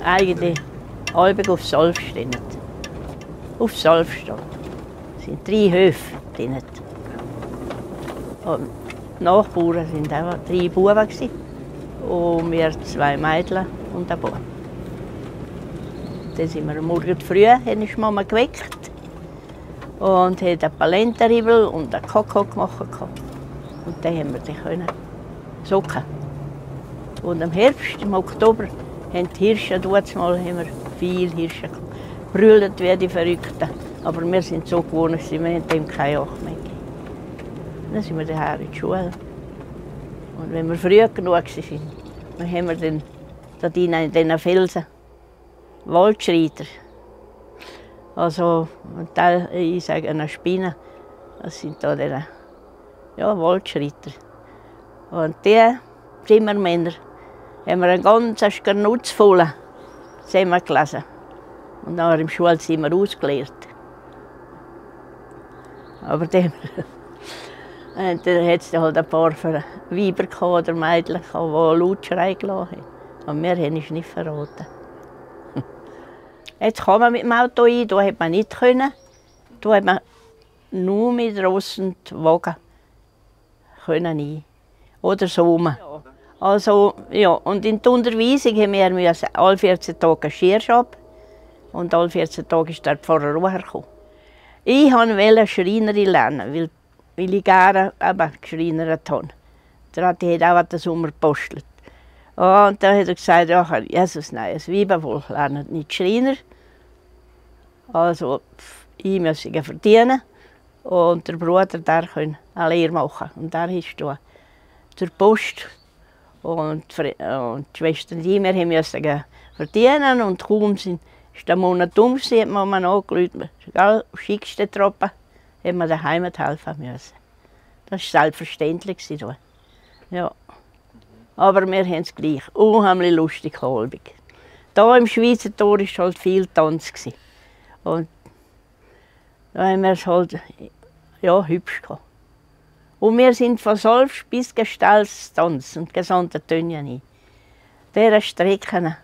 eigentlich halb auf Solf stehen. Auf Solf stehen. Es sind 3 Höfe drin. Und die Nachbarn waren auch 3 Buben. Und wir 2 Mädchen und ein Bub. Dann sind wir morgen früh, haben die Mama geweckt. Und haben einen Palentenriebel und einen Kakao gemacht. Und dann haben wir die socken. Und im Herbst, im Oktober, haben die Hirsche, haben wir viele Hirsche gehabt. Brüllen wie die Verrückten. Aber wir sind so gewohnt, wir haben dem keine Acht mehr gegeben. Dann sind wir daher in die Schule. Und wenn wir früh genug waren, dann haben wir dann da in diesen Felsen Waldschreiter. Also, ich sage eine Spinne, das sind da die Waldschreiter. Und die Zimmermänner haben wir einen ganzen Skernutz voll zusammengelesen. Und nachher im Schulzimmer ausgeleert. Aber dann hat es halt ein paar Weiber oder Mädchen, die laut schreien gelassen haben. Und wir haben es nicht verraten. Jetzt kann man mit dem Auto ein, da hätte man nicht können. Da hat man nur mit grossen Wagen ein. Oder so. Also, ja. Und in der Unterweisung haben wir alle 14 Tage Schierschab. Und alle 14 Tage ist der Pfarrer hergekommen. Ich wollte Schreinerin lernen, weil ich gerne geschreinert habe. Der hat auch den Sommer gebastelt. Und dann hat er gesagt, ja, Jesus, nein, das Weiberwohl lernt nicht Schreiner. Also, ich muss verdienen. Und der Bruder, der kann eine Lehre machen. Und der ist da zur Post. Und die Schwestern, die wir mussten verdienen. Und kaum ist der Monat um, hat man angerufen, schickst du die Truppe, hat man daheim helfen müssen. Das war selbstverständlich. Ja. Aber wir haben es gleich unheimlich lustig gehabt. Hier im Schweizer Tor war halt viel Tanz. Und da haben wir es halt hübsch gehabt. Und wir sind von Solf bis Gestalls Tanz und gesamte Tönchen. Dieser Strecke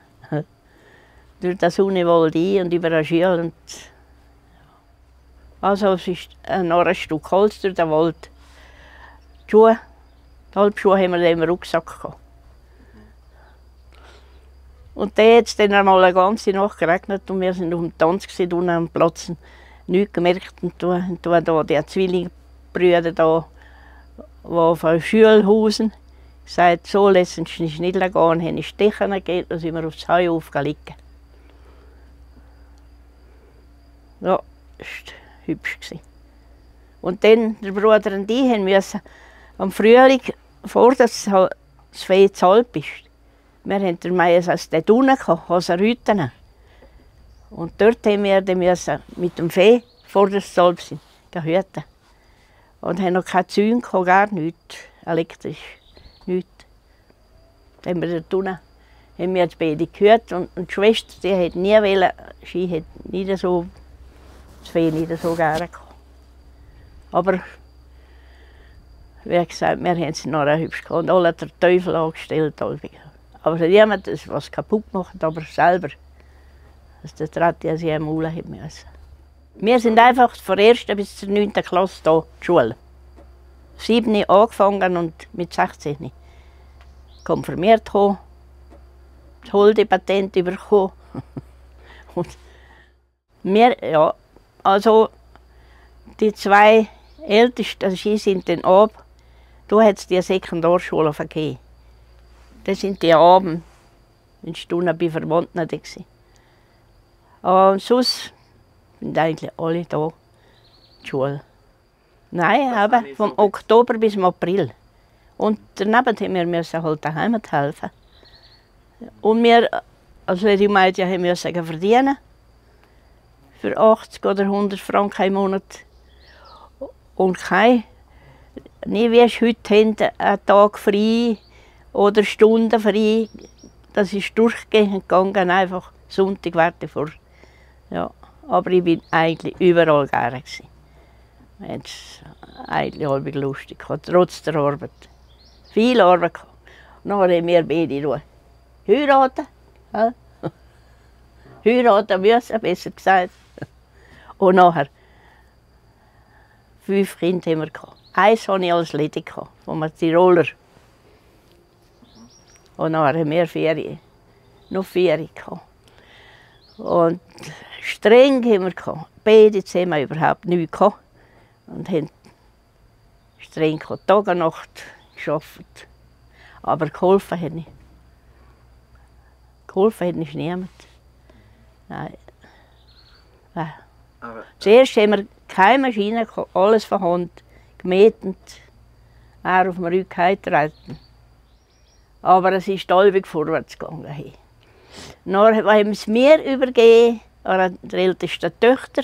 durch das Uniwald ein und über den Schiel. Also es ist noch ein Stück Holz durch den Wald. Die Halbschuhe haben wir im Rucksack gehabt. Und dann hat es dann einmal eine ganze Nacht geregnet und wir waren auf dem Tanz unten am Platz. Nichts gemerkt und da die Zwillingsbrüder da, die von Schülhausen, gesagt, so lassen sie nicht gehen, haben Stechen gegeben, dann sind wir aufs Heu aufgelegt. Ja, das war hübsch. Und dann, der Bruder und ich mussten am Frühling, vor das Fee zu Alp ist, wir hatten den Mais aus den Dunen, aus den Rüten. Und dort mussten wir mit dem Fee vor das Alp hüten. Und haben noch keine Zäune, gar nichts, elektrisch, nichts. Dann haben wir den Tunnel, haben wir beide gehört und die Schwester, die hat nie wollen, sie hat nicht so, das Fee nicht so gerne gehabt. Aber wie gesagt, wir haben es noch hübsch gehabt und alle den Teufel angestellt. Aber niemand hat was kaputt gemacht, aber selber. Dass der Tratti sich am Maul haben müssen. Wir sind einfach von der 1. bis zur 9. Klasse hier in der Schule. 7 angefangen und mit 16 konfirmiert gekommen, das Holdepatent bekommen. Und wir, ja, also die 2 Ältesten, sie sind dann ab. Da hat es die Sekundarschule vergeben. Das sind die Abend in Stunden bei Verwandten. Und sonst sind eigentlich alle da in der Schule. Nein, aber vom Oktober bis April. Und daneben mussten wir halt daheim helfen. Und wir, also die Mädchen mussten verdienen. Für 80 oder 100 Franken im Monat. Und nicht wie es heute haben, einen Tag frei oder Stunden frei. Das ist durchgehend gegangen, einfach Sonntag warte vor. Ja, aber ich bin eigentlich überall gerne. Ich hatte es eigentlich halb lustig, trotz der Arbeit. Viel Arbeit. Und dann haben wir beide heiraten. Ja. heiraten müssen, besser gesagt. Und nachher 5 Kinder haben wir gehabt. Eins hatte ich als ledig gehabt, von einem Tiroler. Und nachher haben wir 4, noch 4 gehabt. Und streng haben wir gehabt. Beide zusammen überhaupt nichts gehabt. Und haben streng gehabt, Tag und Nacht gearbeitet. Aber geholfen hat nicht. Geholfen hat nicht niemand. Nein. Zuerst haben wir keine Maschine gehabt, alles von Hand, gemätet, auf dem Rücken heimgetreten. Aber es ist allweg vorwärts gegangen. Dann haben sie mir übergeben, an die ältesten Töchter,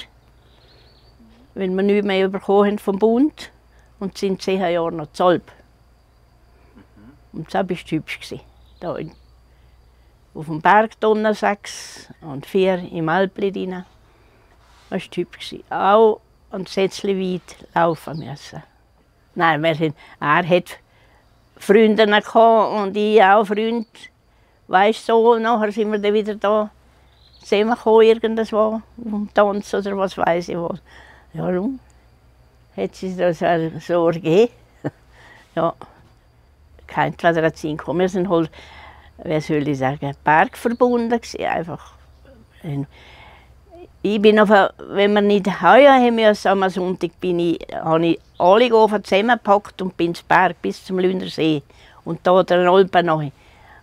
wenn wir nichts mehr bekommen haben vom Bund. Und sind 10 Jahre noch zu alt. Und das war hübsch. Da auf dem Berg Donner 6 und 4 im Alpli rein. Das war hübsch. Auch an Sätzli weit laufen müssen. Nein, er hatte Freunde und ich auch Freunde. Weißt du, so, nachher sind wir dann wieder da zusammengekommen, irgendwo, um Tanz oder was weiß ich was. Ja, nun hat es das so ergeben. Ja, kein Quadrazin gekommen. Wir sind halt, wie soll ich sagen, bergverbunden gewesen, einfach. Ich bin wenn wir nicht heuer haben müssen, am Sonntag habe ich alle Gofen zusammengepackt und bin zum Berg bis zum Lündersee und da den Alpen nahe.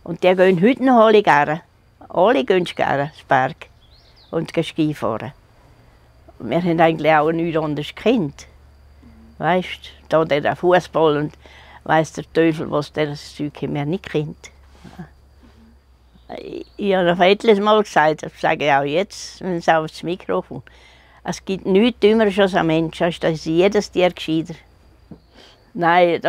Und die gehen heute noch alle gerne. Alle gehen gerne ins Berg und gehen Ski fahren. Wir haben eigentlich auch nichts anderes gekannt. Weißt du, da der Fußball und weiss der Teufel, was das Zeug haben wir nicht kennt. Ich habe noch etliches Mal gesagt, das sage ich auch jetzt, wenn es aufs Mikrofon. Es gibt nichts dümmeres als ein Mensch, das ist jedes Tier gescheiter. Nein,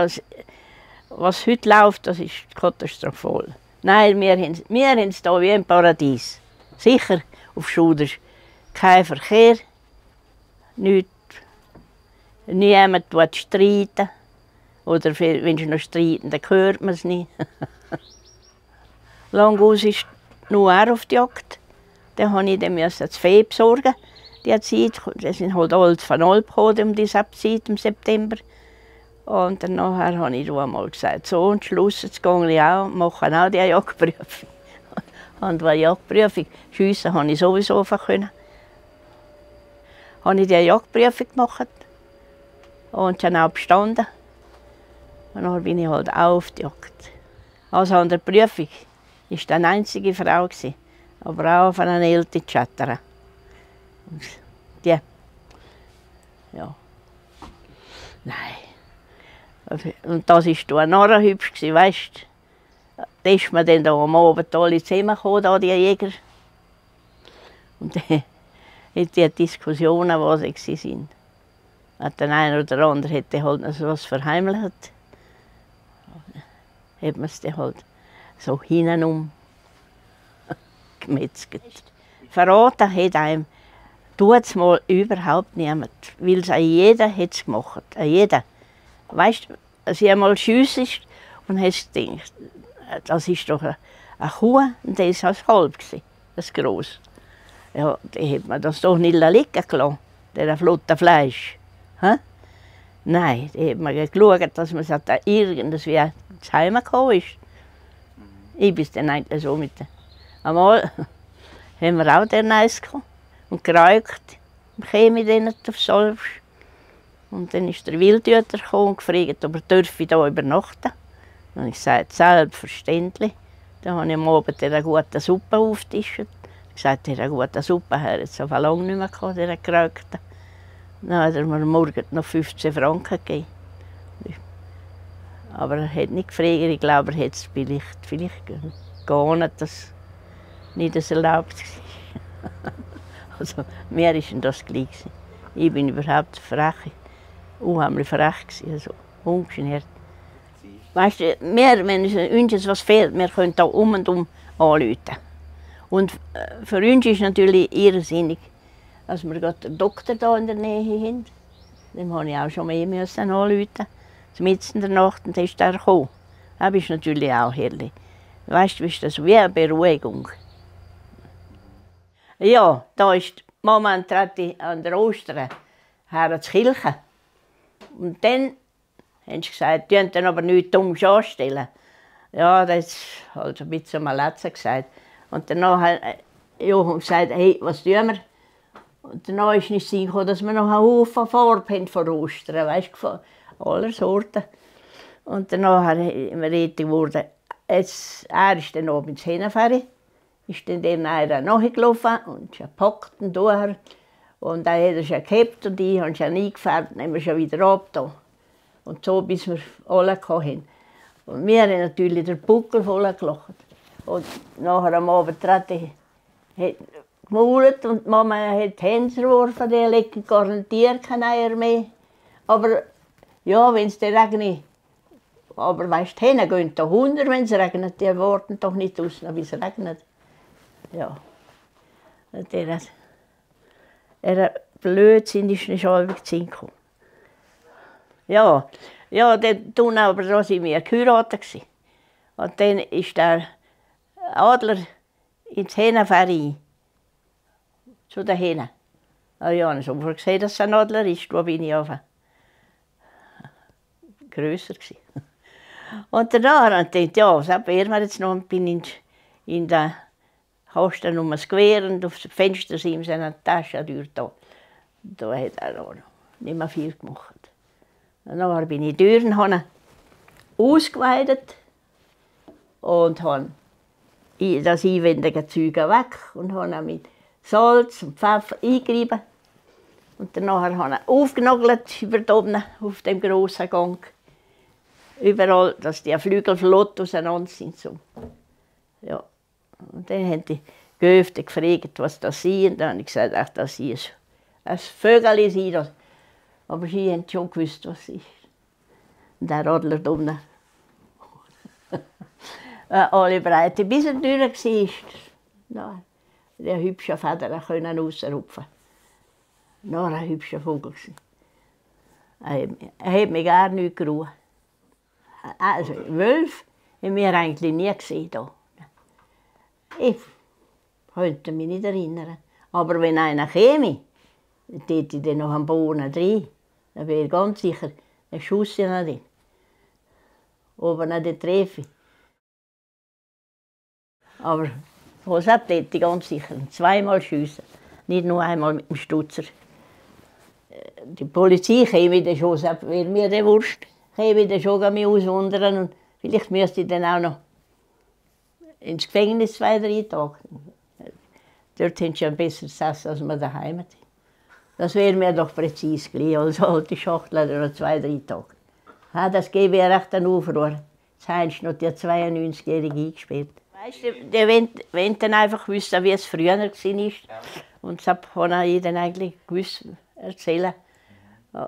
was heute läuft, das ist katastrophal. Nein, wir haben es hier wie im Paradies. Sicher, auf Schulter. Kein Verkehr, nichts. Niemand streiten. Oder wenn sie noch streiten, dann hört man es nicht. Langaus ist nur er auf die Jagd. Dann musste ich das Vieh besorgen. Die Zeit. Das sind halt alles von Alp gekommen, um diese Zeit im September. Und dann habe ich einmal gesagt, so und Schluss, jetzt gehe ich auch, mache auch die Jagdprüfung. Und die Jagdprüfung, schiessen konnte ich sowieso einfach können. Habe ich die Jagdprüfung gemacht und dann auch bestanden. Und dann bin ich halt auch auf die Jagd. Also an der Prüfung war eine einzige Frau, aber auch von einer älteren Chatterer. Die, ja, nein. Und das war noch hübsch, weißt du. Da ist man dann da am Abend alle zusammengekommen, die Jäger. Und die Diskussionen, die waren. Der eine oder andere hätte halt noch was verheimlicht. Hat man es dann halt so hintenum gemetzelt. Verraten hat einem tut's mal überhaupt niemand, weil es jeder hat's gemacht, jeder. Weißt du, sie einmal schiessest und hast gedacht, das ist doch eine Kuh und das war das halb, das gross. Ja, da hat man das doch nicht liegen gelassen, das flotte Fleisch. Ha? Nein, da hat man geschaut, dass man da irgendwie zu Hause gekommen ist. Ich bin dann eigentlich so mit der. Einmal haben wir auch den Eis gehabt und geräucht. Wir kamen dann auf Solfsch. Und dann ist der Wildhüter gekommen und gefragt, ob er hier übernachten darf. Dann habe ich gesagt, selbstverständlich. Dann habe ich am Abend eine gute Suppe aufgetischt. Ich habe gesagt, eine gute Suppe habe ich so lange nicht mehr gehabt, diese geräuchten. Dann hat er mir morgen noch 15 Franken gegeben. Aber er hat nicht gefragt, ich glaube, er hätte es vielleicht gar nicht, dass nicht das erlaubt war. Also, mir war das gleich. Ich bin überhaupt frech, unheimlich frech, also ungeschnürt. Weißt du, wenn uns was fehlt, wir können da und anrufen. Und für uns ist natürlich irrsinnig, dass wir gerade den Doktor da in der Nähe haben. Dem musste ich auch schon mehr anrufen. Mitten in der Nacht und dann ist er gekommen. Das ist natürlich auch herrlich. Weißt du, ist das wie eine Beruhigung. Ja, da ist die Mama an der Ostern her zur Kirche. Und dann haben sie gesagt, die dann aber nichts Dummes anstellen. Ja, das hat halt ein bisschen mal letzter gesagt. Und danach haben sie gesagt, hey, was tun wir? Und danach ist nicht Sinn gekommen, dass wir noch einen Haufen Farbe haben von Ostern, weißt du, von aller Sorten. Und danach sind wir redig geworden. Er ist dann oben ins Hänenferry, ist dann einer nachgelaufen und schon gepackt und durch. Und dann hat er schon gehabt und ich habe schon eingefärbt, dann haben wir schon wieder ab. Und so, bis wir alle hatten. Und wir haben natürlich den Buckel voll gelacht. Und nachher am Abend hat gemault und die Mama hat die Hände geworfen, die legen garantiert keine Eier mehr. Aber ja, wenn es dann regnet, aber weißt, die Hähne gehen da 100, wenn es regnet, die warten doch nicht aus, bis es regnet. Ja, der Blödsinn ist nicht halbwegs hingekommen. Ja, dann aber da sind wir geheiratet. Und dann ist der Adler ins Hänenferry zu den Hähnen. Ah ja, ich habe sofort gesehen, dass es ein Adler ist. Da bin ich einfach grösser. Und danach habe ich gedacht, ja, was werden wir jetzt noch? Und bin in der Kasten um das Gewehr und auf dem Fenster sind wir eine Tasche durch da. Da hat er auch nicht mehr viel gemacht. Und dann bin ich durch und habe ausgeweidet und habe das einwendige Zeug weg und habe mit Salz und Pfeffer eingerieben. Und danach habe ich aufgenagelt über oben auf dem grossen Gang. Überall, dass die Flügel flott auseinander sind. So. Ja. Und dann haben die Gehöfte gefragt, was das ist. Und dann habe ich gesagt, ach, das ist ein Vögel. Aber sie haben schon gewusst, was es ist. Und der Adler da unten. Alle Breite, bis er durch war. Die hübschen Federn können rausrupfen. Noch ein hübscher Vogel. Er hat mich gar nicht gerufen. Also Wölfe haben wir eigentlich nie gesehen. Hier. Ich könnte mich nicht erinnern. Aber wenn einer käme, dann hätte ich dann noch am Boden drin. Dann wäre ich ganz sicher, dann schuss ich noch den. Oben an der Treppe. Aber was hätte ich ganz sicher zweimal schiessen. Nicht nur einmal mit dem Stutzer. Die Polizei käme dann schon, wäre mir der Wurst, käme dann schon mich auswandern und vielleicht müsste ich dann auch noch ins Gefängnis 2-3 Tage. Dort haben sie ein besseres Essen, als wir daheim sind. Das wäre mir doch präzise gleich, als alte Schachtel oder 2-3 Tage. Ja, das gebe ich recht an Aufruhr. Jetzt haben sie noch die 92-Jährige eingespielt. Weißt du, die wollen dann einfach wissen, wie es früher war. Ja. Und das kann ich dann eigentlich gewusst erzählen.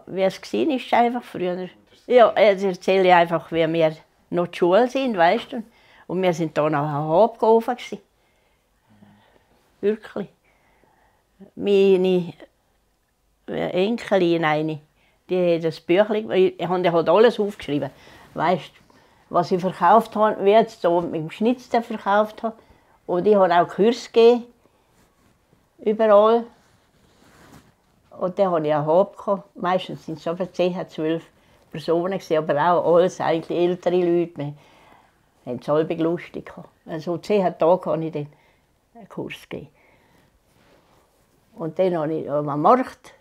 Wie es war, einfach früher. Ja, jetzt erzähle ich einfach, wie wir noch zur Schule sind, weißt du. Und wir sind da noch am Abgehofen. Wirklich. Meine Enkelin, die hat das Büchlein, ich habe halt alles aufgeschrieben. Weißt du, was ich verkauft habe, wie ich jetzt hier mit dem Schnitzler verkauft habe. Und ich habe auch Kurs gegeben. Überall. Und dann hatte ich einen Hab gehabt. Meistens sind es aber 10, 12 Personen, aber auch alles eigentlich ältere Leute. Wir haben es halbwegs lustig gehabt. Also 10 Tage habe ich dann einen Kurs gegeben. Und dann habe ich am Markt,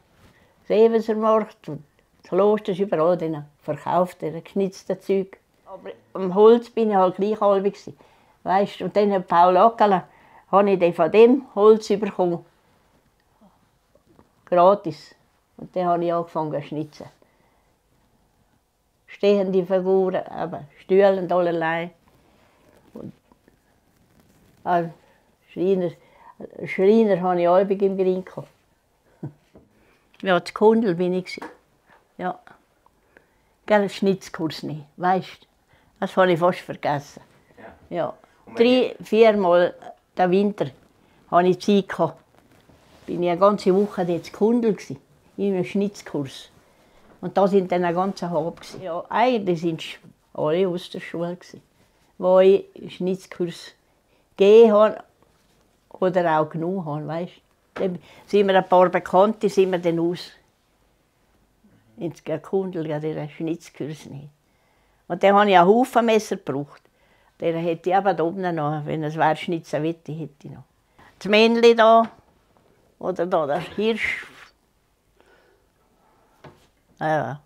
Seeweser Markt und das Kloster ist überall dann verkauft, das geschnitzte Zeug. Aber am Holz bin ich halt gleich halbig. Weißt, und dann hat Paul Ackerle, habe ich dann von dem Holz bekommen. Gratis. Und dann habe ich angefangen zu schnitzen. Stehende Figuren, aber Stühle und allerlei. Und Schreiner habe ich halbig im Grin gehabt. Ja, zu Kundl bin ich. Ja. Gell, Schnitzkurs nicht, weißt du? Das habe ich fast vergessen. Ja. 3-4 Mal den Winter hatte ich Zeit gehabt. Bin ich eine ganze Woche dort zu Kundl in einem Schnitzkurs. Und da sind dann ein ganzer Hab. Ja, eigentlich waren es alle aus der Schule, wo ich einen Schnitzkurs gegeben habe. oder auch genug haben, weißt du. Dann sind wir ein paar Bekannte, sind wir dann aus. Ins Kundel, in dieser Schnitzkurs nicht. Und dann habe ich ein Hufenmesser gebraucht. Den hätte ich aber da oben noch, wenn es wäre schnitzen wollte, hätte ich noch. Das Männchen da, oder da der Hirsch. Ja.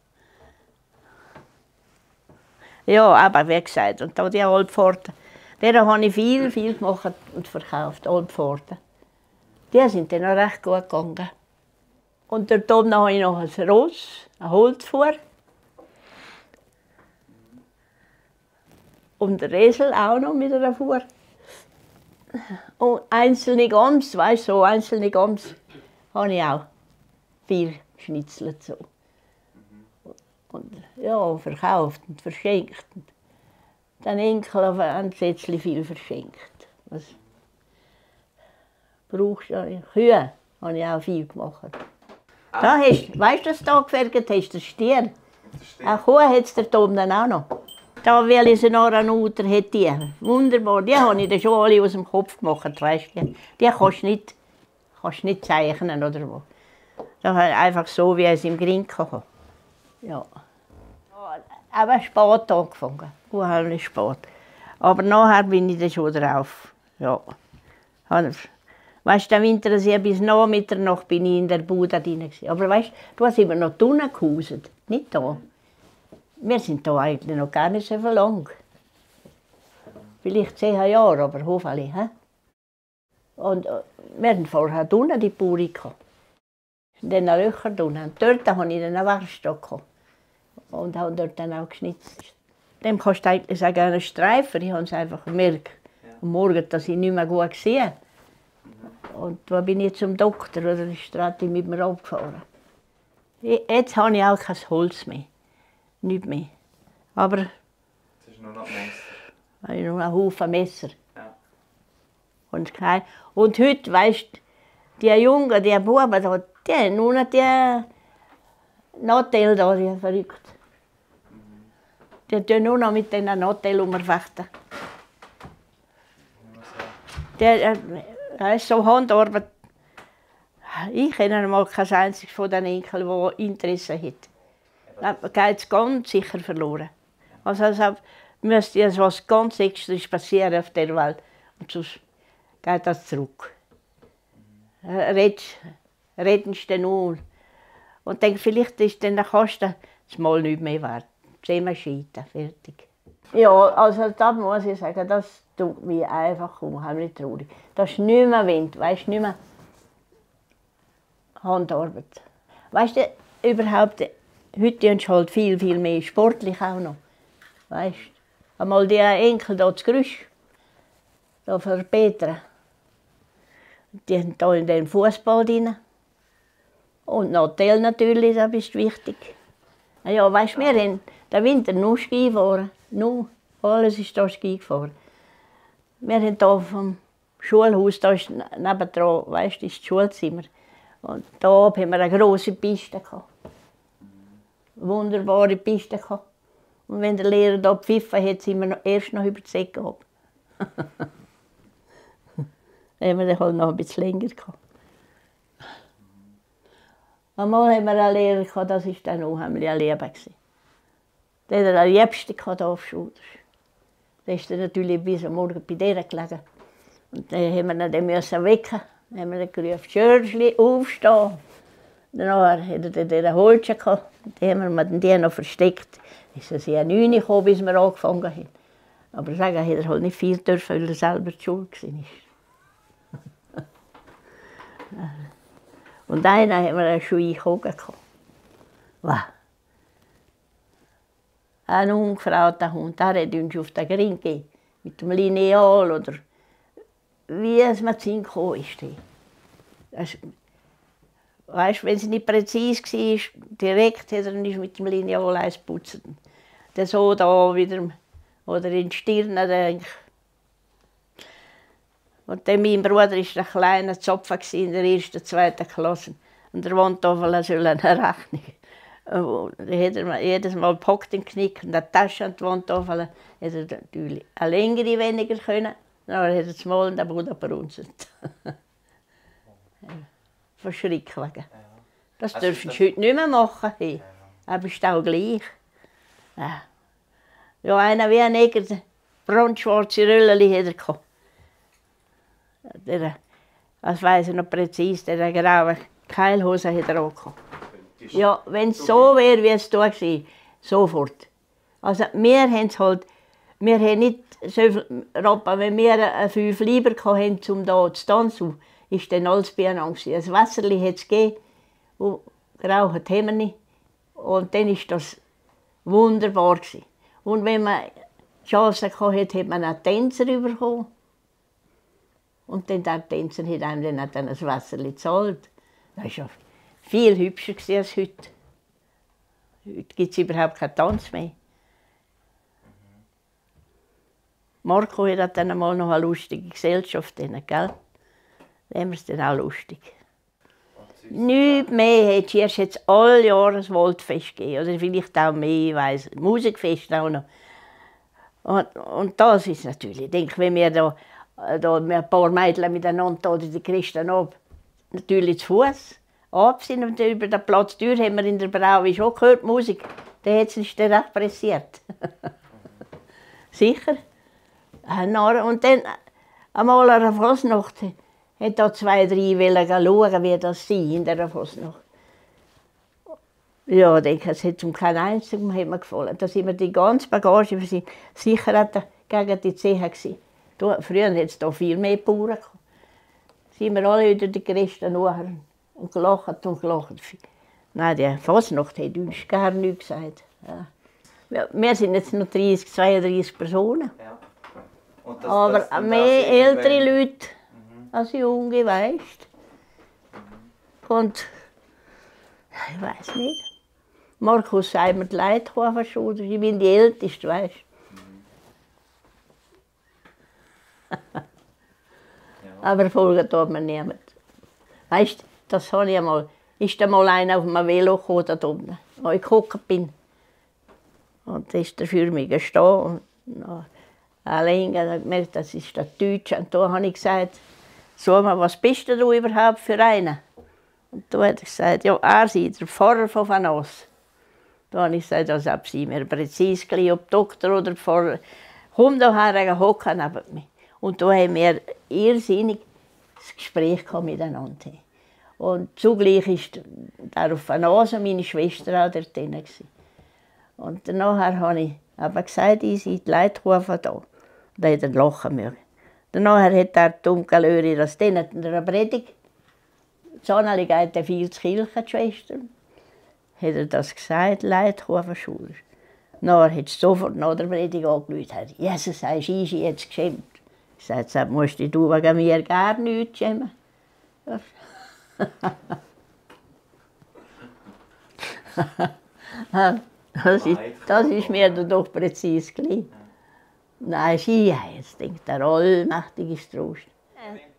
Ja, aber wie gesagt, und da die Alpforten, deren habe ich viel gemacht und verkauft, Alpforten. Die sind dann auch recht gut gegangen. Und dort oben habe ich noch ein Ross, ein Holzfuhr. Und der Esel auch noch mit einer Fuhr. Und einzelne Gams, weißt du, so einzelne Gams habe ich auch viel geschnitzelt. So. Und ja, verkauft und verschenkt. Den Enkel haben sie viel verschenkt. Was brauchst du? Kühe habe ich auch viel gemacht. Da hast, weißt du, was du da gefertigt hast? Der Stier. Eine Kuh hat es da oben auch noch. Da will ich sie noch an Uter hätte die. Wunderbar, die habe ich dann schon alle aus dem Kopf gemacht, weißt du. Die kannst du nicht zeichnen oder wo. Da einfach so, wie es im Grin hatte. Ja. Aber spät angefangen, unheimlich spät. Aber nachher bin ich dann schon drauf. Ja. Weißt du, den Winter bis nach Mitternacht bin ich in der Bude drin. Aber weißt du, da sind wir noch drinnen gehauset, nicht da. Wir sind da eigentlich noch gar nicht so lang. Vielleicht 10 Jahre, aber hoffentlich. He? Und wir hatten vorher drinnen die Bauern gehabt. Dann Löcher drinnen. Und dort hatte ich dann einen Werkstock gehabt. Und habe dort dann auch geschnitzt. Dem kannst du eigentlich sagen, einen Streifen. Ich habe es einfach gemerkt, am Morgen, dass ich nicht mehr gut sehe. Und da bin ich zum Doktor, oder ist mit mir abgefahren. Jetzt habe ich auch kein Holz mehr. Nicht mehr. Aber. Das ist nur noch ein Messer. Ich noch einen Haufen Messer. Ja. Und heute, weißt du, die Jungen, die Buben, die haben nur noch die Nattel da, die verrückt. Die tun nur noch mit diesen Nattel umfechten. Das ist so Handarbeit. Ich kenne mal kein einziges von den Enkeln, der Interesse hat. Dann geht es ganz sicher verloren. Also müsste etwas ganz Extras passieren auf der Welt. Und sonst geht das zurück. Redest du nur. Und denk, vielleicht ist dann der Kasten das Mal nicht mehr wert. 10 Scheiten, fertig. Ja, also das muss ich sagen, das tut mich einfach unheimlich traurig. Das ist nicht mehr Wind, weißt du, nicht mehr Handarbeit. Weißt du, überhaupt, heute haben sie halt viel mehr sportlich auch noch. Weißt du, einmal die Enkel da zu Grüsch, da für Petra. Die haben da in den Fußball drin. Und Nattel natürlich, das ist wichtig. Ja, weißt du, wir haben den Winter nur Ski gefahren. Nur. Alles ist da Ski gefahren. Wir haben hier vom Schulhaus, da ist nebendran, weißt du, ist das Schulzimmer. Und da haben wir eine grosse Piste gehabt. Wunderbare Piste gehabt. Und wenn der Lehrer da gepfiffen hat, sind wir erst noch über die Säcke gehabt. Dann haben wir dann halt noch ein bisschen länger gehabt. Einmal haben wir einen Lehrer gehabt, das war dann unheimlich ein Leben. Der hat am liebsten hier auf Schule. Der ist dann natürlich bis am Morgen bei der gelegen. Und dann haben wir ihn dann wecken. Dann haben wir dann gerufen, Schörschli, aufstehen. Dann hatte er den Holzchen gehabt. Dann haben wir die noch versteckt. Ist es ja 9 Uhr gekommen, bis wir angefangen haben. Aber sagen, hat er halt nicht viel dürfen, weil er selber die Schule war. Und einen haben wir einen Schuh eingehoben. Wow. Ein ungefrauter Hund, der hat uns auf den Grin gegeben. Mit dem Lineal oder wie es mir zu gekommen ist. Weißt du, wenn es nicht präzise war, direkt hat er nicht mit dem Lineal eins geputzt. Dann so da wieder, oder in die Stirn. Und dann mein Bruder war ein kleiner Zopfer in der 1., 2. Klasse. Und der Wandtafel soll eine Rechnung. Da hat er jedes Mal gepackt im Knick und eine Tasche an die Wandtafel. Hätte er natürlich eine längere weniger können. Dann hat er das Mal den Bruder brunzelt. Von Schreck wegen. Ja. Das Also dürfen das- sie heute nicht mehr machen. Hey. Ja. Aber ist auch gleich. Ja, ja einer wie ein Neger, brandschwarze Röllchen hat er gehabt. Das weiss ich noch präzise, der graue Keilhose hat er auch gehabt. Ja, wenn es so wäre, wie es da war, sofort. Also wir haben halt, wir haben nicht so viel Rappen, wenn wir 5 Lieber hatten, um da zu tanzen, ist dann alles beieinander. Ein Wasserli hat es gegeben, und geraucht haben wir nicht. Und dann war das wunderbar gewesen. Und wenn man Chance hatte, hat man einen Tänzer bekommen. Und dann der Tänzer hat einem dann ein Wasserli gezahlt. Das war ja viel hübscher als heute. Heute gibt es überhaupt keinen Tanz mehr. Marco hat dann einmal noch eine lustige Gesellschaft, gell? Da haben wir es dann auch lustig. Nichts mehr hättest du erst jetzt alle Jahre ein Waldfest gegeben. Oder vielleicht auch mehr, ich weiss. Musikfest auch noch. Und das ist natürlich, ich denke, wenn wir da ein paar Mädchen miteinander oder die Christen ab, natürlich zu Fuß ab sind und über den Platz durch haben wir in der Brauerei schon gehört, Musik. Da hat es uns dann recht pressiert. Sicher. Und dann, einmal an der Fasnacht, hat da 2, 3 schauen, wie das sei in der Fasnacht. Ja, ich denke, es hat um keinen einzigen hat mir gefallen. Da sind wir die ganze Bagage, wir sind sicher gegen die Zeche gewesen. Früher hat es da viel mehr Bauern gehabt. Sind wir alle wieder die Christen nachher und gelacht und gelacht. Nein, die Fasnacht hat uns gar nichts gesagt. Ja. Wir sind jetzt noch 30, 32 Personen. Ja. Und Aber das dann mehr auch ältere irgendwann- Leute als junge, weisst. Und ich weiß nicht. Markus sagt mir die Leithofer schon, ich bin die Älteste, weisst. Aber folgen tut mir niemand. Weisst, das habe ich einmal. Ist einmal einer auf einem Velo gekommen, da unten, wo ich gehockt bin. Und da ist er für mich gestanden. Und allein hat er gemerkt, das ist der Deutsche. Und da habe ich gesagt, sag mal, was bist du überhaupt für einer? Und da hat er gesagt, ja, er sei der Pfarrer von Vanas. Da habe ich gesagt, das ob sie mir präzise gleich, ob Doktor oder Pfarrer. Komm daher, hocken neben mir. Und da haben wir irrsinnig das Gespräch miteinander. Und zugleich war der auf Vanas, meine Schwester auch dort drin. Und danach habe ich aber gesagt, ich sei die Leithofer da. Und da hat er lachen mögen. Danach hat der Dunkelöri das dann in der Predigt. Zanali geht der viel zur Kirche, die Schwester. Hat er das gesagt, Leithofer Schule. Dann hat es sofort nach der Predigt angerufen. Jesus, hast du jetzt geschämt? Ich sagte, das musst du wegen mir gar nichts schämen. Das ist mir doch präzise gelegen. Nein, jetzt denkt der allmächtige Trost.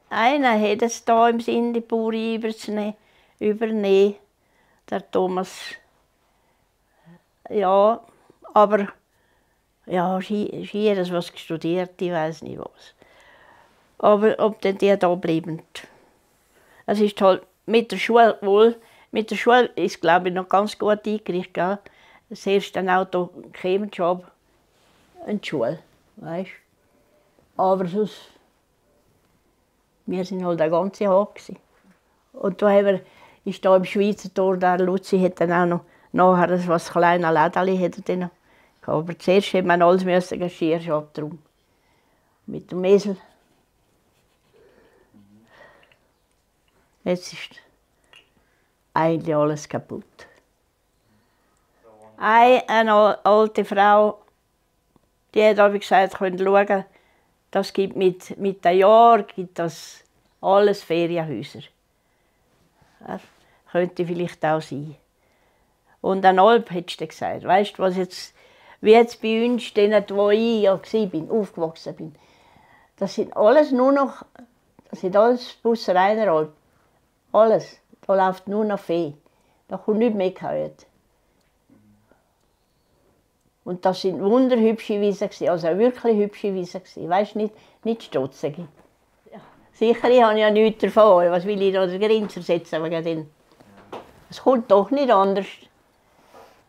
Einer hat es da im Sinn, die Bauern übernehmen, der Thomas. Ja, aber ja, hier das was studiert, ich weiß nicht was. Aber ob denn die da bleiben. Es ist halt mit der Schule wohl, mit der Schule ist glaube ich noch ganz gut eingerichtet, gell? Das erste Auto käme schon in die Schule, weißt? Aber sonst, wir sind halt der ganze Tag gewesen. Und da haben wir, ist da im Schweizer Tor, der Luzi hat dann auch noch nachher ein kleines Lädeli hat er dann noch. Aber zuerst hat man alles Geschirr schon abgetragen. Mit dem Esel. Jetzt ist eigentlich alles kaputt. Eine alte Frau, die hat aber gesagt, könnt schauen, das gibt mit den Jahren gibt das alles Ferienhäuser. Das könnte vielleicht auch sein. Und an Alp hättest du gesagt, weißt du, was jetzt, wie jetzt bei uns, denen, wo ich ja war, aufgewachsen bin, das sind alles nur noch, das sind alles Bussereiner Alp. Alles. Da läuft nur noch Vieh. Da kommt nichts mehr gehört. Und das sind wunderhübsche Wiesen, also wirklich hübsche Wiesen. Weißt du, nicht stutzige. Ja. Sicher, ich habe ja nichts davon. Was will ich da den Grinser setzen wegen denen? Es kommt doch nicht anders.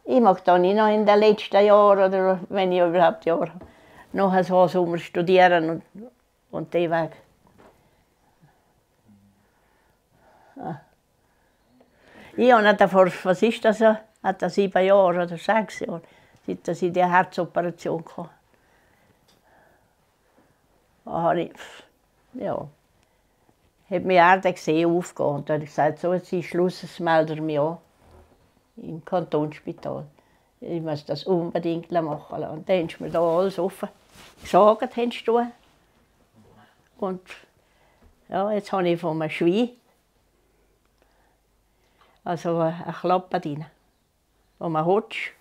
Ich mag da nicht noch in den letzten Jahren, oder wenn ich überhaupt Jahre habe, noch so Sommer studieren und den Weg. Ja. Ich habe davor, was ist das, hat das 7 Jahre oder 6 Jahre, seit ich die Herzoperation hatte. Da habe ich, ja, hat mir Erde gesehen aufgehen und dann habe ich gesagt, so jetzt ist Schluss, es meldet mich an im Kantonsspital. Ich muss das unbedingt machen lassen. Und dann haben sie mir da alles offen gesagt, haben sie. Und ja, jetzt habe ich von einem Schwein also eine Klappe drin, wo man hotsch.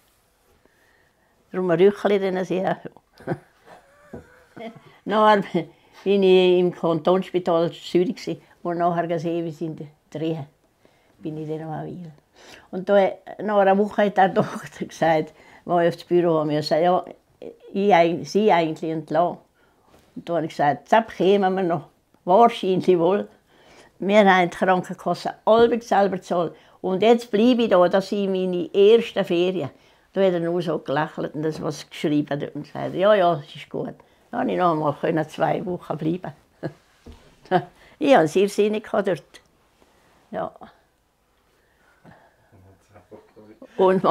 Darum ein Rüchli drin sehr. Nachher bin ich im Kantonsspital Zürich und nachher gesehen, wie sie drehen. Bin ich dann noch eine Weile. Und da, nach einer Woche hat der Doktor gesagt, als ich aufs Büro kam, ja, Sie eigentlich entlassen. Und da habe ich gesagt, das bekommen wir noch. Wahrscheinlich wohl. Wir haben die Krankenkasse alle selber zahlen. Und jetzt bleibe ich da, das sind meine ersten Ferien. Da hat er nur so gelächelt und das was geschrieben und gesagt, ja, es ist gut. Dann konnte ich noch einmal 2 Wochen bleiben. Ich hatte es irrsinnig dort. Ja. Und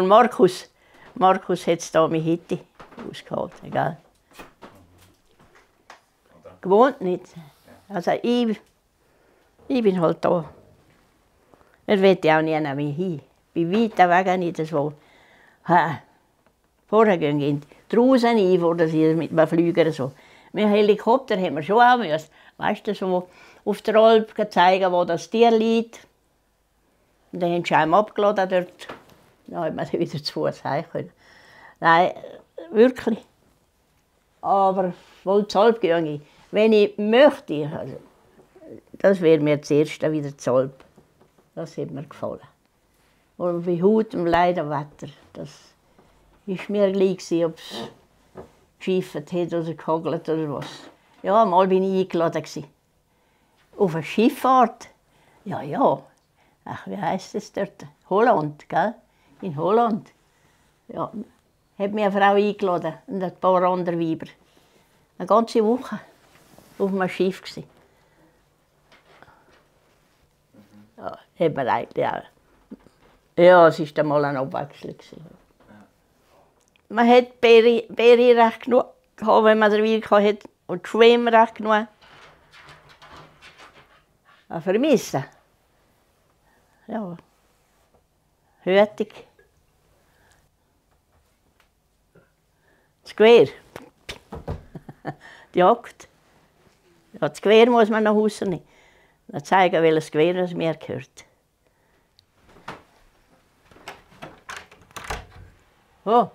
Markus hat es da mit Hitti ausgehalten, gell? Gewohnt nicht. Also ich bin halt da. Er will auch nie mehr hin. Bei weitem Weg nicht so. Vorher gehen sie draußen rein, vor sie mit einem Flüger so. Mit dem Helikopter haben wir schon auch müssen. Weißt du, so auf der Alp zeigen, wo das Tier liegt. Und dann haben sie einem abgeladen dort. Dann hat man dann wieder zu Fuß heim können. Nein, wirklich. Aber wohl zur Alp gehe ich. Wenn ich möchte, also, das wäre mir das Erste wieder zur Alp. Das hat mir gefallen. Und bei Haut und Leid am Wetter, das war mir gleich, ob es geschifft hat oder gehagelt oder was. Ja, mal bin ich eingeladen. Auf eine Schifffahrt. Ja. Ach, wie heisst es dort? Holland, gell? In Holland. Ja, hat mich eine Frau eingeladen und ein paar andere Weiber. Eine ganze Woche auf einem Schiff. Ja, hat man eigentlich auch. Ja, es war einmal eine Abwechslung. Man hat Beere recht genug gehabt, wenn man den Wein hatte, und Schwimmen recht genug. Vermissen. Ja. Hütig. Das Gewehr. Die Jagd. Ja, das Gewehr muss man nach Hause nehmen. Dann zeigen, welches Gewehr es mir gehört. Oh,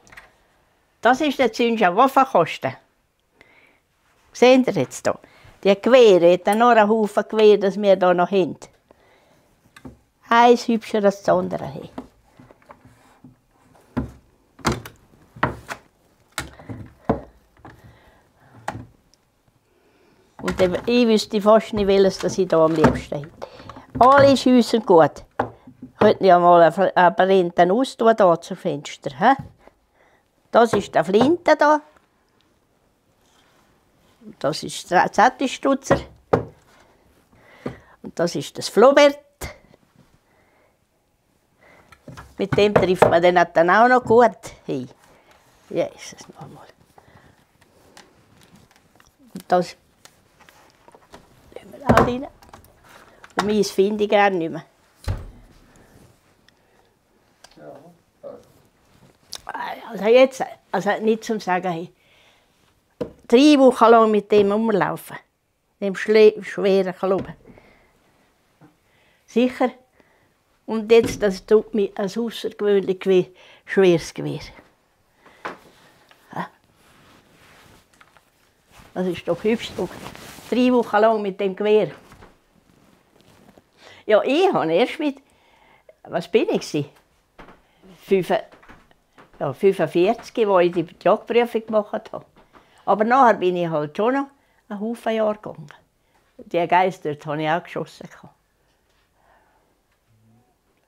das ist der Zünscher Waffenkasten. Seht ihr jetzt hier? Die Gewehre, hat noch einen Haufen Gewehr, das wir hier noch haben. Eins hübscher als das andere. Und ich wüsste fast nicht, welches das ich hier am liebsten habe. Alle schiessen gut. Könnten ja mal einen brennenden austun hier zum Fenster. He? Das ist der Flinte hier. Das ist der Zettelstrutzer. Und das ist das Flobert. Mit dem trifft man dann auch noch gut. Hey. Ja, ist es nochmal. Und das tun wir auch rein. Und meins finde ich gerne nicht mehr. Also jetzt, also nicht zum Sagen, hey, 3 Wochen lang mit dem rumlaufen, dem schweren Kloben. Sicher. Und jetzt, das tut mir ein außergewöhnlich schweres Gewehr. Das ist doch hübsch. 3 Wochen lang mit dem Gewehr. Ja, ich habe erst mit, was bin ich? ja, 45, als ich die Jagdprüfung gemacht habe. Aber nachher bin ich halt schon noch einen Haufen Jahre gegangen. Die Geister habe ich auch geschossen.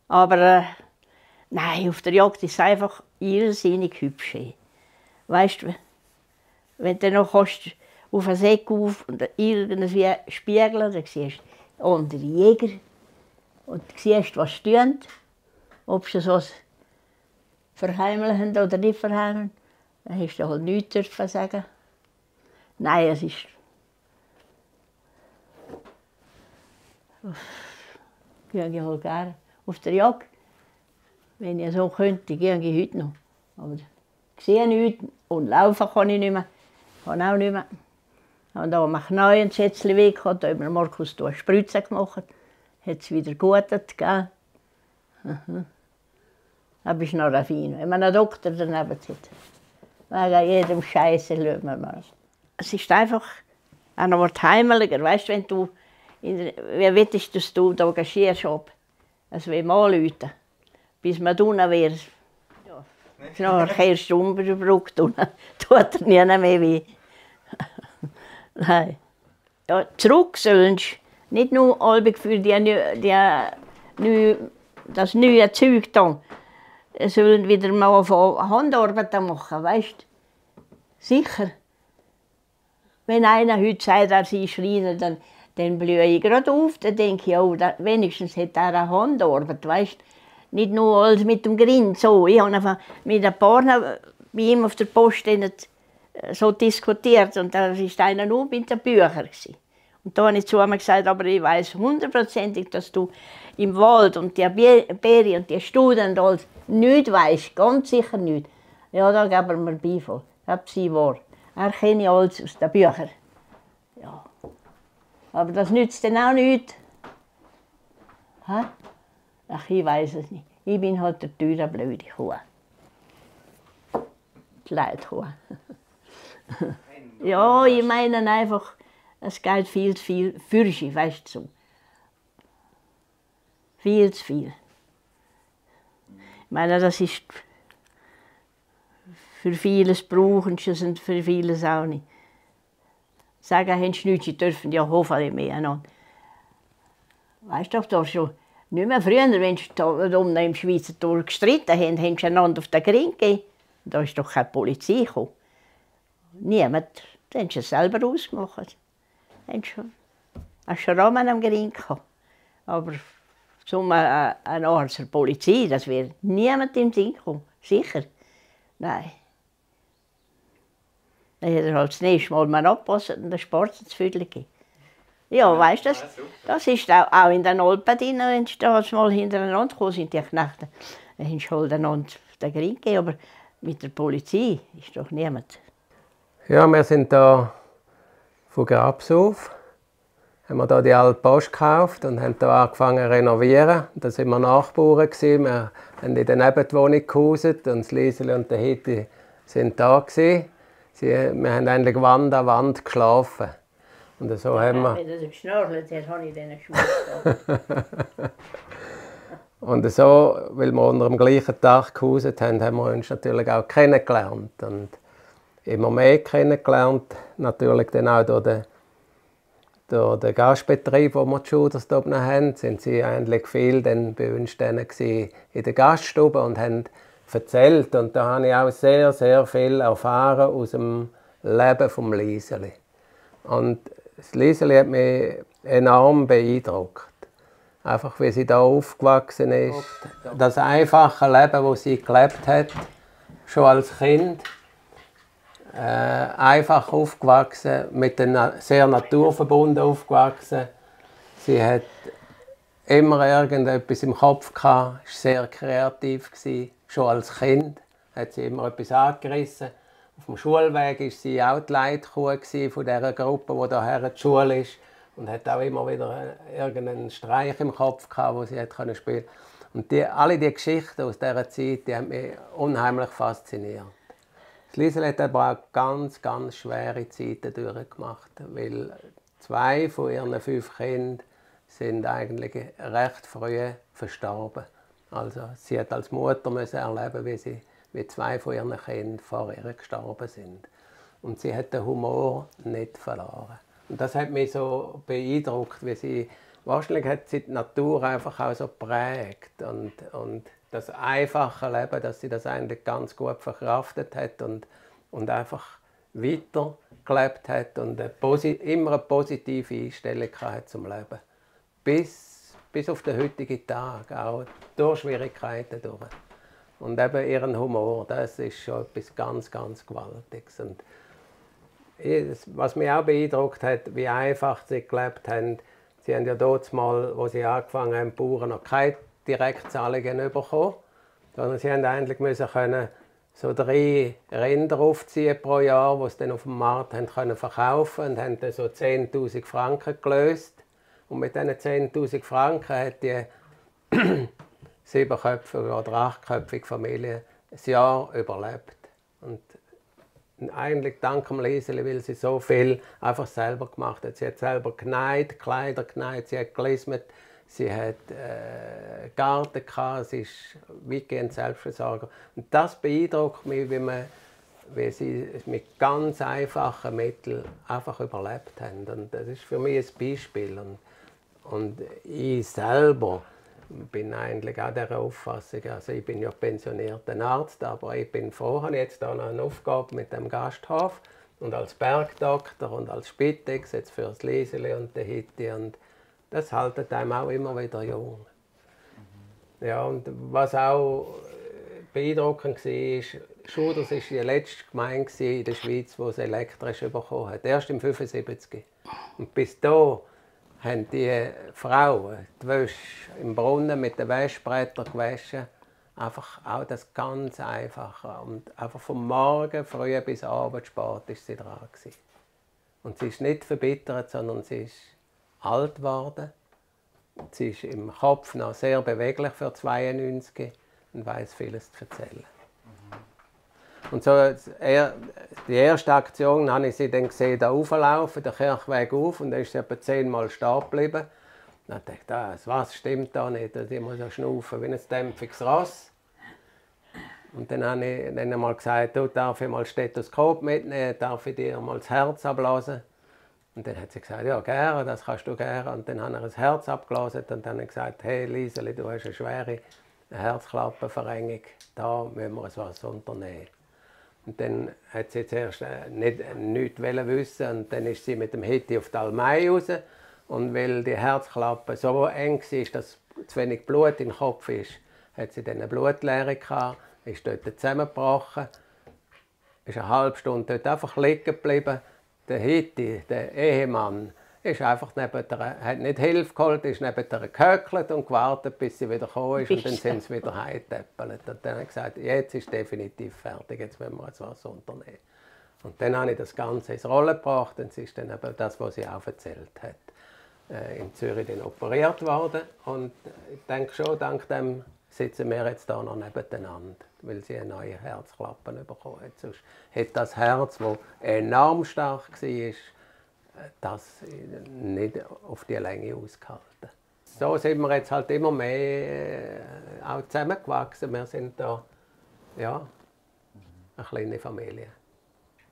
Aber nein, auf der Jagd ist es einfach irrsinnig hübsch. Weißt du, wenn du noch kannst, auf einen Säck auf und irgendwie spiegeln, dann siehst du andere Jäger und siehst, was sie tun, ob sie so verheimlichen oder nicht verheimlichen. Dann hast du halt nichts dürfen sagen. Nein, es ist... gehe ich halt gerne auf der Jagd. Wenn ich so könnte, gehe ich heute noch. Aber ich sehe nichts und laufen kann ich nicht mehr. Kann auch nicht mehr. Und da mache ich neu ein Schätzchen weg, da hat mir Markus eine Spritze gemacht. Hat es wieder gegutet, gell? Da bist du noch raffin, wenn man einen Doktor daneben hat. Wegen jedem Scheiße schaut man mal. Es ist einfach eine Art heimeliger, weißt du, wenn du, wie wettest dass du da engagierst, es will mal anrufen, bis man drinnen wäre. Ja. Nachher kehrst du über die Brücke, tut er nie mehr weh. Nein. Ja, zurück sollen sie, nicht nur für das neue Zeug da, sollen wieder mal von Handarbeiten machen, weißt du? Sicher. Wenn einer heute sagt, er sei Schreiner, dann blühe ich gerade auf, dann denke ich, oh, wenigstens hat er eine Handarbeit, weißt du? Nicht nur alles mit dem Grind, so. Ich habe einfach mit ein paar bei ihm auf der Post so diskutiert und da war einer nur mit den Büchern. Und da habe ich zu ihm gesagt, aber ich weiss hundertprozentig, dass du im Wald und die Beere und die Studien und alles nichts weisst, ganz sicher nichts. Ja, da geben wir mir Beifall. Das ist wahr. Er kenne alles aus den Büchern. Ja. Aber das nützt dann auch nichts. Ha? Ach, ich weiss es nicht. Ich bin halt der teure, blöde Kuh. Die Leitkuh. Ja, ich meine einfach, es geht viel zu viel für sie, weißt du so. Viel zu viel. Ich meine, das ist für vieles brauchen sie es und für vieles auch nicht. Sagen, haben sie nichts, sie dürfen ja hoffentlich mehr. Weißt du, da schon nicht mehr früher, wenn sie da im Schweizer Tor gestritten haben sie einander auf den Ring gegeben. Da ist doch keine Polizei gekommen. Niemand. Da haben sie es selber ausgemacht. Hast schon Rahmen am Ring gehabt. Aber zum eine Art der Polizei, das wäre niemand im Sinn gekommen. Sicher. Nein. Dann hätte er halt das nächste Mal mal abpassen und den Sport zu Viertel geben. Ja, weißt du, das ist auch in den Alpen drin, wenn sie da mal hintereinander gekommen sind, die Knechte. Dann haben sie halt einander den Ring gegeben, aber mit der Polizei ist doch niemand. Ja, wir sind hier von Grabshof, haben wir hier die alte Post gekauft und haben hier angefangen zu renovieren. Da waren wir Nachbarn. Wir haben in der Nebenwohnung gehauset und das Lieseli und der Hitti sind da. Wir haben eigentlich Wand an Wand geschlafen. Und so haben wir... Wenn er geschnarrt hat, habe ich den geschmeckt. Und so, weil wir unter dem gleichen Dach gehauset haben, haben wir uns natürlich auch kennengelernt. Und immer mehr kennengelernt, natürlich dann auch durch den Gastbetrieb, den wir die Schuders hier oben haben, sind sie eigentlich viel dann bei uns in der Gaststube und haben erzählt. Und da habe ich auch sehr, sehr viel erfahren aus dem Leben vom Lieseli. Und das Lieseli hat mich enorm beeindruckt. Einfach, wie sie da aufgewachsen ist. Das einfache Leben, das sie gelebt hat, schon als Kind. Einfach aufgewachsen, sehr naturverbunden aufgewachsen. Sie hat immer irgendetwas im Kopf gehabt, war sehr kreativ gewesen. Schon als Kind hat sie immer etwas angerissen. Auf dem Schulweg war sie auch die Leitkuh von dieser Gruppe, die hierher zur Schule ist. Und hat auch immer wieder irgendeinen Streich im Kopf gehabt, den sie spielen konnte. Und alle diese Geschichten aus dieser Zeit, die haben mich unheimlich fasziniert. Das Lieseli hat aber auch ganz, ganz schwere Zeiten durchgemacht, weil 2 von ihren 5 Kindern sind eigentlich recht früh verstorben. Also sie hat als Mutter erleben, wie sie wie 2 von ihren Kindern vor ihr gestorben sind. Und sie hat den Humor nicht verloren. Und das hat mich so beeindruckt, wie sie, wahrscheinlich hat sie die Natur einfach auch so geprägt und das einfache Leben, dass sie das eigentlich ganz gut verkraftet hat und einfach weitergelebt hat und immer eine positive Einstellung hat zum Leben. Bis auf den heutigen Tag, auch durch Schwierigkeiten durch. Und eben ihren Humor, das ist schon etwas ganz, ganz Gewaltiges. Und was mich auch beeindruckt hat, wie einfach sie gelebt haben. Sie haben ja dort mal, wo sie angefangen haben, die Bauern noch keine Direktzahlungen bekommen, sondern sie haben eigentlich können so 3 Rinder aufziehen pro Jahr, die sie dann auf dem Markt haben können verkaufen und haben dann so 10'000 Franken gelöst. Und mit diesen 10'000 Franken hat die 7-köpfige oder 8-köpfige Familie ein Jahr überlebt. Und eigentlich dank dem Lieseli, weil sie so viel einfach selber gemacht hat. Sie hat selber genäht, Kleider genäht, sie hat gelismet, sie hat Garten gehabt, sie ist weitgehend Selbstversorger. Und das beeindruckt mich, wie sie mit ganz einfachen Mitteln einfach überlebt haben. Und das ist für mich ein Beispiel. Und ich selber bin eigentlich auch dieser Auffassung. Also ich bin ja pensionierter Arzt, aber ich bin froh, habe jetzt da noch eine Aufgabe mit dem Gasthof und als Bergdoktor und als Spitex jetzt für das Lieseli und den Hitti. Und das hält einem auch immer wieder jung. Ja, und was auch beeindruckend war, Schuders war die letzte Gemeinde in der Schweiz, die es elektrisch bekommen hat. Erst im 1975. Und bis dahin haben die Frauen die Wäsche im Brunnen mit den Wäschbrettern gewaschen. Einfach auch das ganz Einfache. Und einfach vom Morgen früh bis abends spät war sie dran. Und sie ist nicht verbittert, sondern sie ist alt geworden. Sie ist im Kopf noch sehr beweglich für 92 und weiss vieles zu erzählen. Und so, die erste Aktion habe ich sie dann gesehen, da rauflaufen, den Kirchweg auf, und dann ist sie etwa 10-mal stehen geblieben. Dann dachte ich, was stimmt da nicht? Ich muss ja schnaufen wie ein dämpfiges Ross. Und dann habe ich dann einmal gesagt, du, darf ich mal das Stethoskop mitnehmen, darf ich dir mal das Herz abblasen? Und dann hat sie gesagt, ja, gerne, das kannst du gerne. Und dann habe ich das Herz abgeblasen und dann habe ich gesagt, hey Lieseli, du hast eine schwere Herzklappenverengung, da müssen wir etwas unternehmen. Und dann hat sie zuerst nichts wissen und dann ist sie mit dem Hitti auf die Almei raus. Und weil die Herzklappe so eng war, dass zu wenig Blut im Kopf ist, hat sie dann eine Blutlehre gehabt, ist dort zusammengebrochen, ist eine halbe Stunde dort einfach liegen geblieben. Der Hitti, der Ehemann, ist einfach hat nicht Hilfe geholt, ist neben ihr gehöckelt und gewartet, bis sie wieder gekommen ist. Und dann sind sie wieder heimgetäppelt. Und dann habe ich gesagt, jetzt ist es definitiv fertig, jetzt müssen wir jetzt was unternehmen. Und dann habe ich das Ganze ins Rollen gebracht und es ist dann eben das, was sie auch erzählt hat. In Zürich dann operiert worden. Und ich denke schon, dank dem sitzen wir jetzt hier noch nebeneinander, weil sie eine neue Herzklappe bekommen hat. Sonst hätte das Herz, das enorm stark war, das nicht auf die Länge ausgehalten. So sind wir jetzt halt immer mehr auch zusammengewachsen. Wir sind da ja, eine kleine Familie.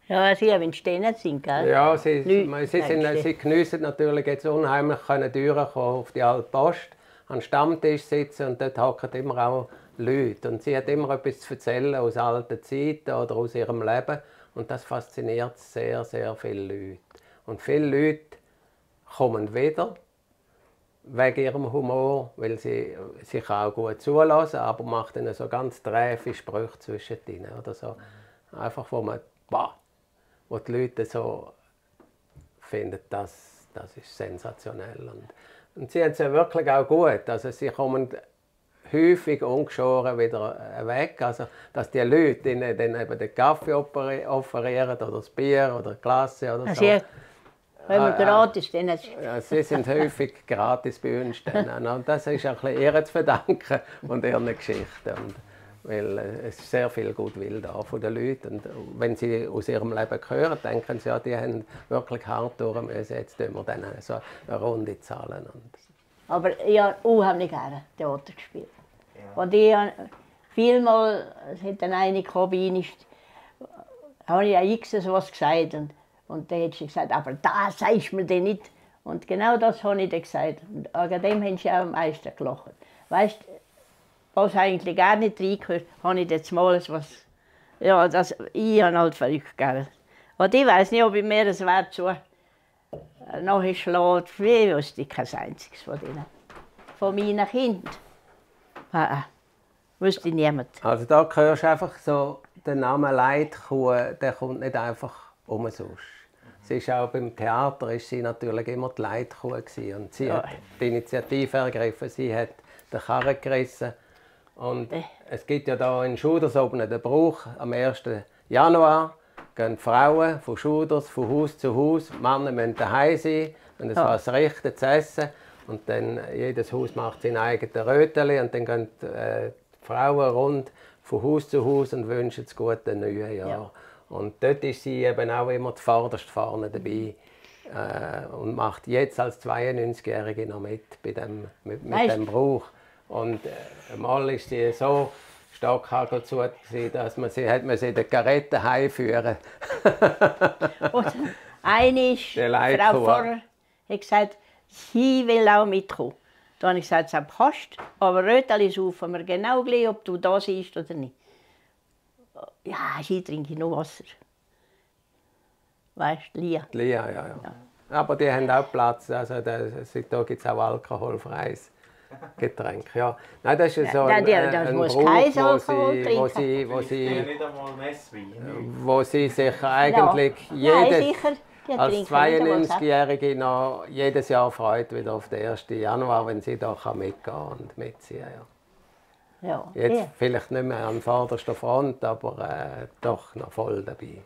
Ja, Sie haben stehen sind, gell? Ja, sie geniessen natürlich jetzt unheimlich durchkommen auf die alte Post, an den Stammtisch sitzen und dort hocken immer auch Leute. Und sie hat immer etwas zu erzählen aus alten Zeiten oder aus ihrem Leben. Und das fasziniert sehr, sehr viele Leute. Und viele Leute kommen wieder wegen ihrem Humor, weil sie sich auch gut zulassen, aber macht dann so ganz träfe Sprüche zwischendrin oder so. Einfach, wo die Leute so finden, das ist sensationell. Und sie haben es ja wirklich auch gut. Also sie kommen häufig ungeschoren wieder weg. Also, dass die Leute ihnen dann eben den Kaffee offerieren oder das Bier oder die Klasse oder so. Wenn wir gratis ja, sie sind häufig gratis bei uns. Und das ist auch ein ihr zu verdanken und ihren Geschichten. Weil es ist sehr viel Gutwill da von den Leuten. Und wenn sie aus ihrem Leben hören, denken sie, ja, die haben wirklich hart durch müssen. Jetzt tun wir denen so eine Runde zahlen. Aber ich habe unheimlich gerne Theater gespielt. Ja. Und ich Vielmal, es hat dann eine gekommen, habe ich ja x was gesagt. Und dann hat sie gesagt, aber das sagst du mir denn nicht. Und genau das habe ich dann gesagt. Und wegen dem haben sie auch am meisten gelacht. Weißt du, was eigentlich gar nicht reingehört, habe ich jetzt mal was. Ja, ich habe halt verrückt, gell. Und ich weiß nicht, ob ich mir das Wert so nachher schlägt. Ich wusste kein einziges von denen. Von meinen Kindern. Wüsste niemand. Also da hörst du einfach so, der Name Leitkuh, der kommt nicht einfach umsonst. Sie ist auch beim Theater ist sie natürlich immer die Leitkuh gewesen. Und sie hat die Initiative ergriffen, sie hat den Karren gerissen. Und es gibt ja da in Schuders oben den Brauch, am 1. Januar gehen die Frauen von Schuders von Haus zu Haus, die Männer müssen daheim sein und es was richten zu essen. Und dann jedes Haus macht sein eigenes Röteli und dann gehen die Frauen rund von Haus zu Haus und wünschen das gute neue Jahr. Ja. Und dort ist sie eben auch immer zuvorderst vorne dabei und macht jetzt als 92-Jährige noch mit mit dem Brauch. Und einmal ist sie so stockhagel zu, dass man sie in der Karette heimführen musste. Und eine Frau Pfarrer hat gesagt, sie will auch mitkommen. Dann habe ich gesagt, es passt, aber Röteli saufen wir genau gleich, ob du da siehst oder nicht. Ja, sie trinke noch Wasser. Weißt du, Lia. Lia, ja. Aber die haben auch Platz, also da gibt es auch alkoholfreies Getränk. Ja. Nein, das ist so ein Brauch, wo sie sich eigentlich als 92-Jährige noch jedes Jahr freut, wieder auf den 1. Januar, wenn sie da mitgehen und mitziehen kann. Ja. Jetzt vielleicht nicht mehr an vorderster Front, aber doch noch voll dabei.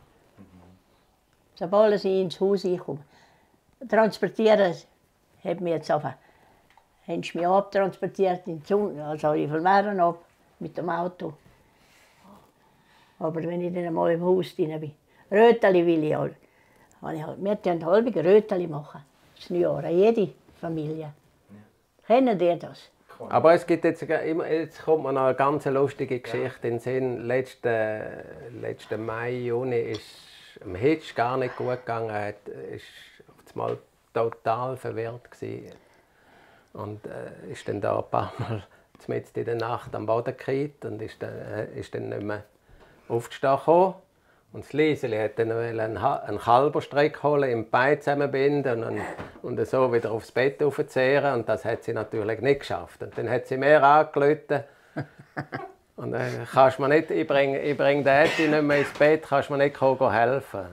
Sobald sie ins Haus kommen, transportieren, haben wir jetzt haben sie mich abtransportiert in die also in Vermehren ab mit dem Auto. Aber wenn ich dann einmal im Haus drin bin, Röteli will ich halt. Wir können halbige Röteli machen, das Neujahr, jede Familie. Ja. Kennen die das? Aber es gibt jetzt kommt mir noch eine ganz lustige Geschichte in den Sinn. Letzten Mai, Juni ist dem Hitch gar nicht gut gegangen. Er war mal total verwirrt gewesen. Und ist dann da ein paar Mal mitten in der Nacht am Boden gefallen und ist dann nicht mehr aufgestanden. Und das Lieseli wollte dann einen Kalberstrick holen, im Bein zusammenbinden und so wieder aufs Bett aufzehren. Und das hat sie natürlich nicht geschafft. Und dann hat sie mir angerufen. Und dann kannst du mir nicht, ich bring den Ätti nicht mehr ins Bett, kannst du mir nicht helfen.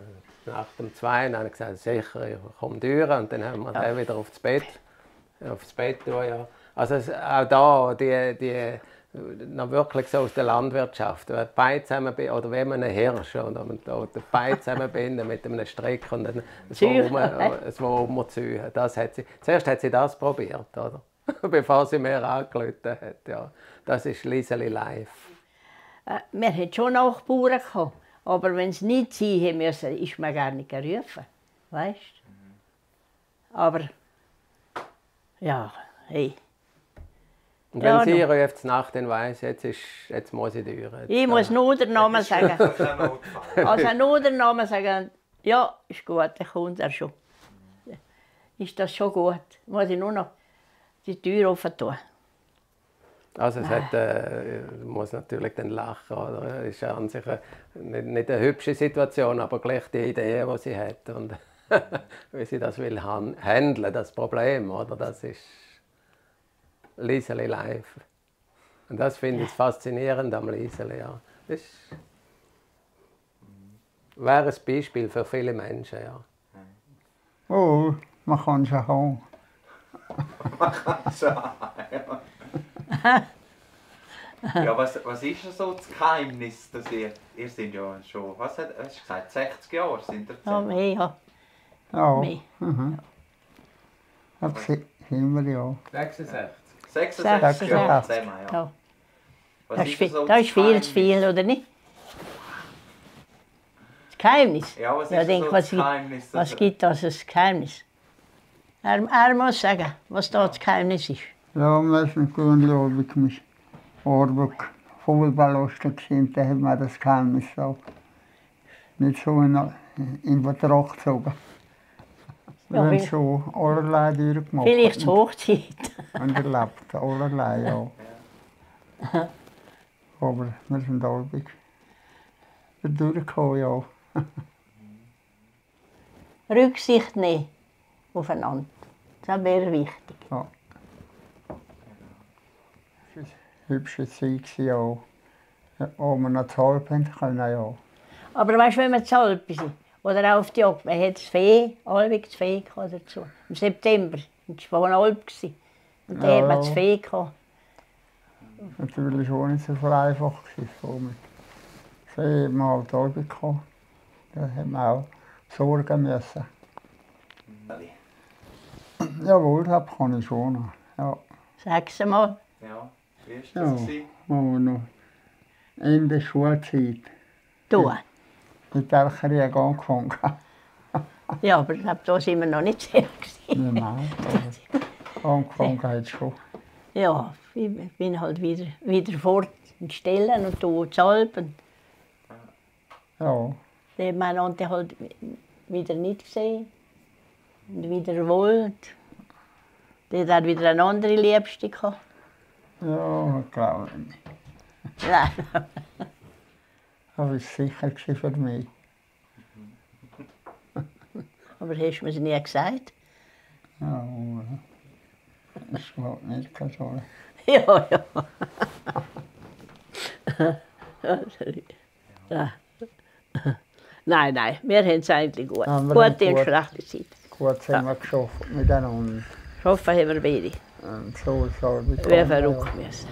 Nach dem 2 habe ich gesagt, sicher, ich komme durch. Und dann haben wir den wieder aufs Bett tun, ja. Also auch da, noch wirklich so aus der Landwirtschaft. Die Beine zusammenbinden, oder wie man einen Hirsch, oder die Beine zusammenbinden mit einem Strick und dann so umziehen. Zuerst hat sie das probiert, oder? Bevor sie mir angerufen hat. Ja. Das ist Lieseli live. Wir hatten schon Nachbarn gehabt, aber wenn es nicht sein musste, ist man gar nicht gerufen. Weißt du? Aber ja, hey. Und wenn sie ruft Nacht, dann weiss jetzt muss ich durch. Ich muss nur den Namen sagen. Also nur den Namen sagen, ja, ist gut, dann kommt er schon. Ist das schon gut? Muss ich nur noch die Tür offen tun. Also es muss natürlich dann lachen, oder? Es ist an sich nicht eine hübsche Situation, aber gleich die Idee, die sie hat und wie sie das will handeln, das Problem, oder? Das ist Lieseli live. Und das finde ich faszinierend am Lieseli, ja. Das wäre ein Beispiel für viele Menschen, ja. Oh, man kann es auch haben. Ja, was ist so das Geheimnis, dass ihr seid ja schon, was hast du gesagt, 60 Jahre sind ihr zusammen? Ja, mehr, ja. Ja. Mehr. Mhm. Das sind wir ja. 66. 66 Jahre zusammen, ja. Ja. Was Das ist so ist viel zu viel, oder nicht? Das Geheimnis? Ja, was ist Ja, denk, so das Geheimnis? Was gibt das als Geheimnis? Er muss sagen, was da das Geheimnis ist. Ja, wir sind grundlegend mit Arbeit, Vogelballlustig gewesen, dann hat man das Geheimnis so nicht so in Betracht gezogen. Wir Ja, haben wie- schon allerlei durchgemacht. Vielleicht zur Hochzeit. Und erlebt, allerlei, ja. Aber wir sind halbwegs durchgekommen, ja. Rücksicht nehmen aufeinander. Das wäre wichtig. Ja. Es war eine hübsche Zeit, ja. Wo wir noch zu halb haben können, ja. Aber weißt du, wenn wir zu Alp sind, oder auch auf die Jagd, man hat das Fee, allweg das Fee gehabt dazu. Im September, das war von Alp. Und da Ja, hat man das ja. Fee gehabt. Natürlich auch nicht so viel einfach gewesen. So hat man halt halbwegs gehabt. Da hat man auch sorgen müssen. Jawohl, das kann ich schon noch. Ja. Sag's mal. Ja, wie war das? Ja, gewesen? wo wir noch in der Schulzeit Du. mit der Krieg angefangen haben. Ja, aber ich glaube, da sind wir noch nicht sehr gewesen. Nein, aber angefangen hat es schon. Ja, ich bin halt wieder fort in Stellen und da zu Alp. Und Ja, da hat man einander halt wieder nicht gesehen. Und wieder wohl. Der hat wieder eine andere Liebste gehabt. ja, glaube ich nicht. Nein. Aber es war sicher gewesen für mich. Aber hast du mir nie gesagt? Ja, aber das war nicht so. Ja, ja. Ja. Nein, nein, wir haben es eigentlich gut. Ja, wir Gute haben und gut. schlechte Zeit. Gut sind wir geschafft miteinander. Schaffen haben wir beide. Und so ist es auch Wir verrückt müssen.